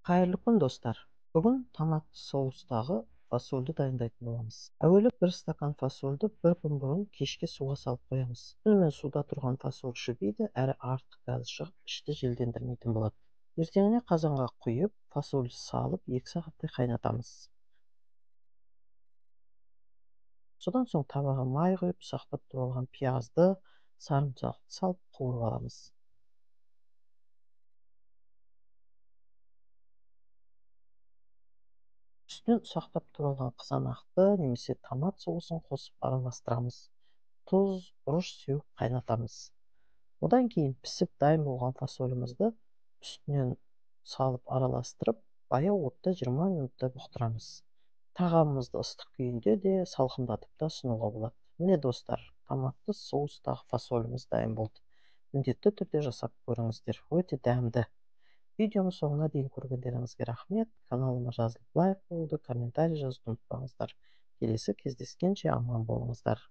Қайырлы күн, достар! Бүгін томатты соустағы фасольді дайындайтын боламыз. Әуелі 1 стакан фасольді бір күн бұрын кешке суға салып қоямыз. Түнімен суда тұрған фасоль жібиді, әрі артық газы шығып, ішті желдендірмейтін болады. Ертеңіне қазанға құйып, фасольді салып, 2 сағаттай қайнатамыз. Содан соң табаға май құйып, ұсақтап туралған пиязды, сарымсақты салып қуырып аламыз. Үстінен ұсақтап туралған қызанақты немесе томат соусын қосып араластырамыз. Тұз, бұрыш сеуіп қайнатамыз. Одан кейін пісіп дайын болған фасолімізді үстінен салып араластырып, баяу отта 20 минуттай бұқтырамыз. Тағамымызды ыстық күйінде де салқындатып та ұсынуға болады. Міне достар, томатты соустағы фасоліміз дайын болды. Міндетті түрде жасап көріңіздер, өте дәмді. Видеоны соңына дейін көргендеріңізге рахмет. Каналыма жазылып, лайк қоюды, комментарий жазуды ұмытпаңыздар. Келесі кездескенше аман болыңыздар.